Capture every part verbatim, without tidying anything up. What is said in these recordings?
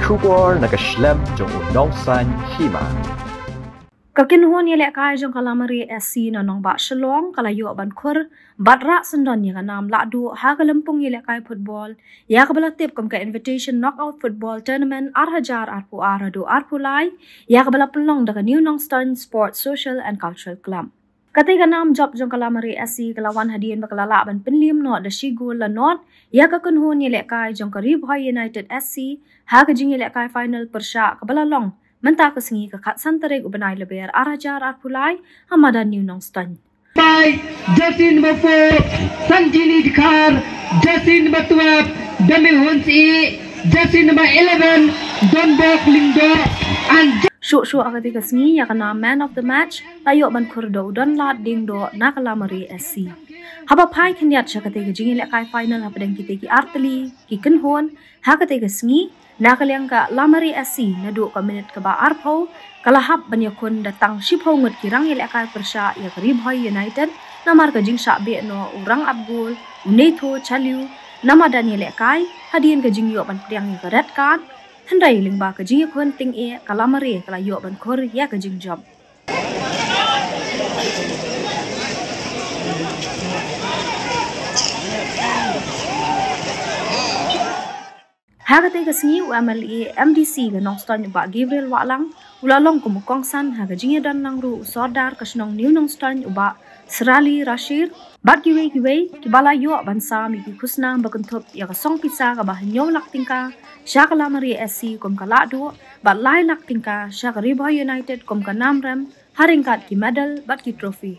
Khubor na ka shlem jong u nongsan hima. Ka kynhun ïalehkai jong ka Lamare S C na nongbah Shillong ka la ïoh ban khur bad rah syndon ïa ka nam lahduh ha ka lympung ïalehkai football ïa kaba la tip kum ka Invitation Knockout Football Tournament ar hajar arphew ar haduh arphew lai, ïa kaba la pynlong da ka New Nongstoin Sports Social and Cultural Club. Katei ka nam jop jong ka Lamare S C ka la wan hadien ba ka la lah ban pynliem noh da shi gol la nod ïa ka kynhun ïalehkai jong ka Ri Bhoi United S C ha ka jingïalehkai final pyrshah kaba la long mynta ka sngi ka khatsan tarik u bnai Lber ar hajar arphew lai ha madan New Nongstoin. By jersey number four, Sanjini Dkhar, jersey number twelve, Damihun Syiem, jersey number eleven, Donbok Lyngdoh, and je- Shuh shuh ha katei ka sngi ïa ka nam man of the match la ïoh ban khur da u Donlad Diengdoh na ka Lamare S C. Haba phai khyndiat sha katei ka jingïalehkai final hapdeng kitei ki artylli ki kynhun ha katei ka sngi, na ka liang ka Lamare S C naduh ka minit kaba arphew ka la hap ban ïakhun da tang shiphew ngut ki rang ïalehkai pyrshah ïa ka Ri Bhoi United namar ka jingshah beh noh u rang ap gol u Neitho Chaliew na madan ïalehkai hadien ka jingïoh ban pdiang ïa ka red card, hynrei lyngba ka jingïakhun tyngeh ka Lamare ka la ïoh ban khur ïa ka jingjop. Ha katei ka sngi u M L A M D C ka Nongstoin u Bah Gabriel Wahlang u la long kum u kongsan ha ka jingïadon lang ruh u Sordar ka shnong New Nongstoin u Bah Srali Rashid bad kiwei kiwei kiba la ïoh ban sam ïa ki khusnam ba kynthup ïa ka song pisa kaba hynñiew lak tyngka sha ka Lamare S C kum ka lahduh bad lai lak tyngka sha ka Ri Bhoi United kum ka namrem ha ryngkat ki medal bad ki trophy.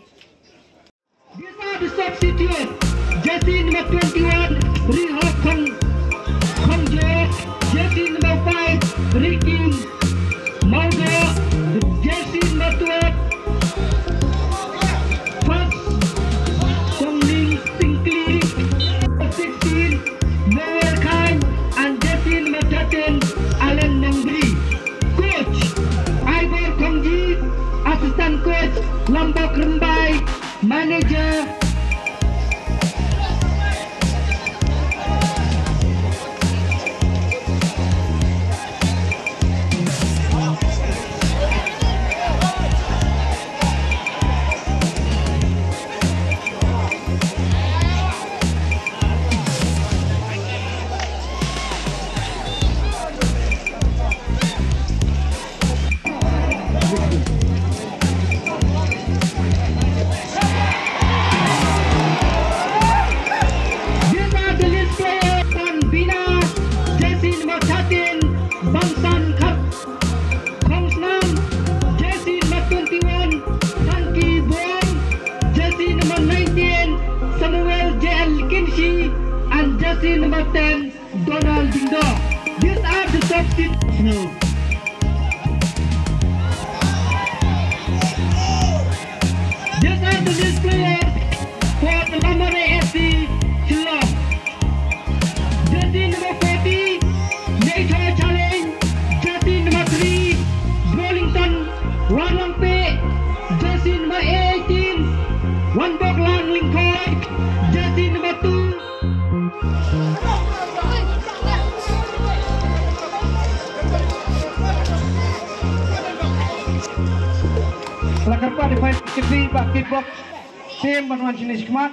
These are the substitute. Jersey number twenty-one, Rihok Khong, Khongjo. Jersey number five, Ricky Maudo. Jersey number twelve, Pas Kongning Singkli. Sixteen, Noel Khan. And jersey number thirteen, Alan Nongbri. Coach, Igor Khongji. Assistant coach, Lambok Rymbai. Manager. These are the list players. Tanbina, jersey number thirteen, Bangsan Khat Khongsnam, jersey number twenty-one, Sanki Bong, jersey number nineteen, Samuel J L Kimshi, and jersey number ten, Donald Dingdo. These are the substitutes. These are the list players for the Lamare S C Shillong. Jersey number forty, Nature Challenge. Jersey number three, Burlington Warlangpe. Jersey number eighteen, Wanboklang Lyngkhoi. Jersey number two, Lakarpa di fight kiti ba kickbox. Team ban wan sini khmat.